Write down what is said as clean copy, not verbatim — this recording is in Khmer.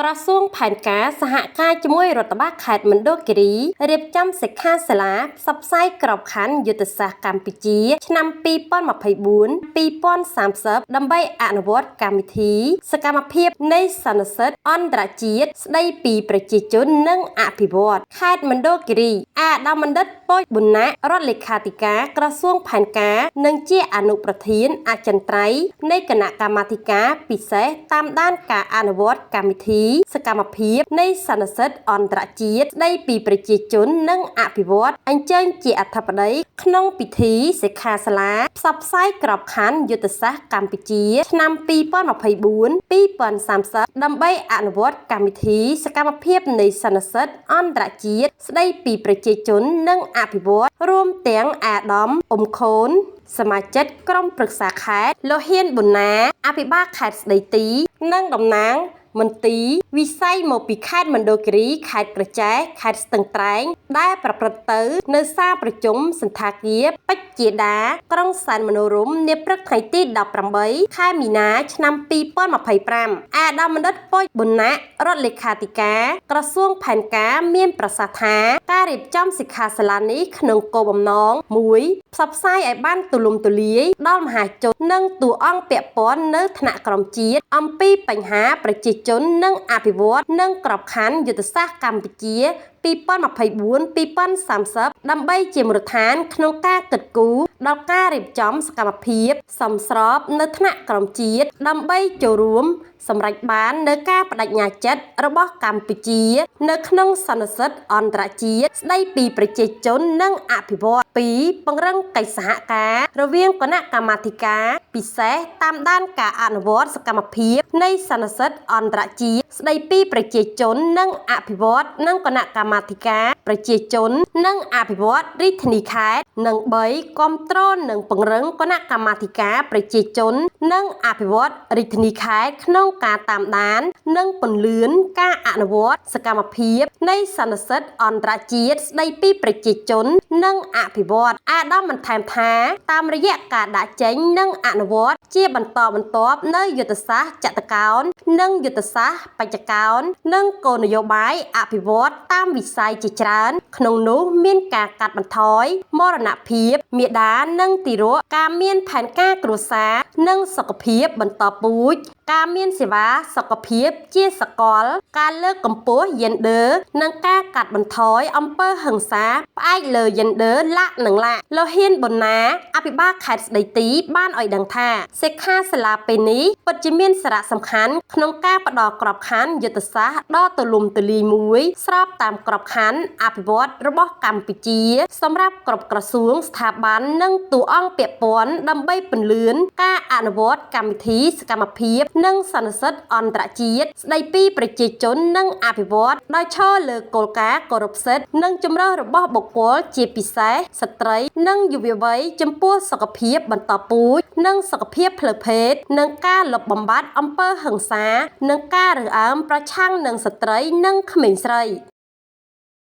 ក្រសួងផែនការសហការជាមួយរដ្ឋបាលខេត្តមណ្ឌលគិរីរៀបចំសិក្ខាសាលាផ្សព្វផ្សាយក្របខ័ណ្ឌយុទ្ធសាស្ត្រកម្ពុជាឆ្នាំ2024-2030ដើម្បីអនុវត្តកម្មវិធីសកម្មភាពនៃសន្និសីទអន្តរជាតិស្ដីពីប្រជាជននិងអភិវឌ្ឍន៍ខេត្តមណ្ឌលគិរីអាដាមបណ្ឌិតប៉ូចប៊ុនណារដ្ឋលេខាធិការក្រសួងផែនការនិងជាអនុប្រធានអចិន្ត្រៃយ៍នៃគណៈកម្មាធិការពិសេសតាមដានការអនុវត្តកម្មវិធីសកម្មភាពនៃសន្និសីទអន្តរជាតិស្ដីពីប្រជាជននិងអភិវឌ្ឍន៍អញ្ជើញជាអធិបតីក្នុងពិធីសិក្ខាសាលាផ្សព្វផ្សាយក្របខ័ណ្ឌយុទ្ធសាស្ត្រកម្ពុជាឆ្នាំ2024-2030ដើម្បីអនុវត្តកម្មវិធីសកម្មភាពនៃសន្និសីទអន្តរជាតិស្ដីពីប្រជាជននិងអភិវឌ្ឍន៍រួមទាំងអាដាមអ៊ុំខូនសមាជិកក្រុមប្រឹក្សាខេត្តលោកហ៊ានប៊ុនណាអភិបាលខេត្តស្ដីទីនិងតំណាងមន្ទីរវិស័យមកពីខេត្តមណ្ឌលគិរីខេត្តក្រចេះខេត្តស្ទឹងត្រែងដែលប្រព្រឹត្តទៅនៅសាលប្រជុំសន្តាគារពេជ្រជាដាក្រុងសែនមនោរម្យនាព្រឹកថ្ងៃទី18ខែមីនាឆ្នាំ2025អាដាមបណ្ឌិតប៉ូចប៊ុនណារដ្ឋលេខាធិការក្រសួងផែនការមានប្រសាសន៍ថាការរៀបចំសិក្ខាសាលានេះក្នុងគោលបំណង1ផ្សព្វផ្សាយឲ្យបានទូលំទូលាយដល់មហាជននិងតួអង្គពាក់ព័ន្ធនៅថ្នាក់ក្រោមជាតិអំពីបញ្ហាប្រជាជននិងអភិវឌ្ឍនិងក្របខ័ណ្ឌយុទ្ធសាស្ត្រកម្ពុជា2024-2030ដើម្បីជាមូលដ្ឋានក្នុងការគិតគូរដល់ការរៀបចំសកម្មភាពសមស្របនៅថ្នាក់ក្រោមជាតិដើម្បីចូលរួមសម្រេចបាននៅការប្តេជ្ញាចិត្តរបស់កម្ពុជានៅក្នុងសន្និសីទអន្តរជាតិស្ដីពីប្រជាជននិងអភិវឌ្ឍន៍2ពង្រឹងកិច្ចសហការរវាងគណៈកម្មាធិការពិសេសតាមដានការអនុវត្តសកម្មភាពនៃសន្និសីទអន្តរជាតិស្ដីពីប្រជាជននិងអភិវឌ្ឍន៍និងគណៈកម្មាធិការប្រជាជននិងអភិវឌ្ឍន៍រាជធានីខេត្តនិង3គាំទ្រនិងពង្រឹងគណៈកម្មាធិការប្រជាជននិងអភិវឌ្ឍន៍រាជធានីខេត្តក្នុងការតាមដាននិងពន្លឿនការអនុវត្តសកម្មភាពនៃសន្និសីទអន្តរជាតិស្ដីពីប្រជាជននិងអភិវឌ្ឍន៍អាដាមបន្ថែមថាតាមរយៈការដាក់ចេញនិងអនុវត្តជាបន្តបន្ទាប់នៅយុទ្ធសាស្ត្រចតុកោណនិងយុទ្ធសាស្ត្របច្ចកោណនិងគោលនយោបាយអភិវឌ្ឍន៍តាមវិស័យជាច្រើនក្នុងនោះមានការកាត់បន្ថយមរណភាពមាតានិងទារកការមានផែនការគ្រួសារនិងសុខភាពបន្តពូជការមានសេវាសុខភាពជាសកលការលើកកម្ពស់យេនឌ័រនិងការកាត់បន្ថយអំពើហិង្សាផ្អែកលើយេនឌ័រលាក់និងលាក់លោកហ៊ានប៊ុនណាអភិបាលខេត្តស្ដីទីបានឲ្យដឹងថាសិក្ខាសាលាពេលនេះពិតជាមានសារៈសំខាន់ក្នុងការផ្ដល់ក្របខ័ណ្ឌយុទ្ធសាស្ត្រដ៏ទូលំទូលាយមួយស្របតាមក្របខ័ណ្ឌអភិវឌ្ឍន៍របស់កម្ពុជាសម្រាប់គ្រប់ក្រសួងស្ថាប័ននិងតួអង្គពាក់ព័ន្ធដើម្បីពន្លឿនការអនុវត្តកម្មវិធីសកម្មភាពនិងសន្និសីទអន្តរជាតិស្ដីពីប្រជាជននិងអភិវឌ្ឍន៍ដោយឈរលើគោលការណ៍គោរពសិទ្ធិនិងជម្រើសរបស់បុគ្គលជាពិសេសស្ត្រីនិងយុវវ័យចំពោះសុខភាពបន្តពូជនិងសុខភាពផ្លូវភេទនិងការលុបបំបាត់អំពើហិង្សានិងការរើសអើងប្រឆាំងនឹងស្ត្រីនិងក្មេងស្រី។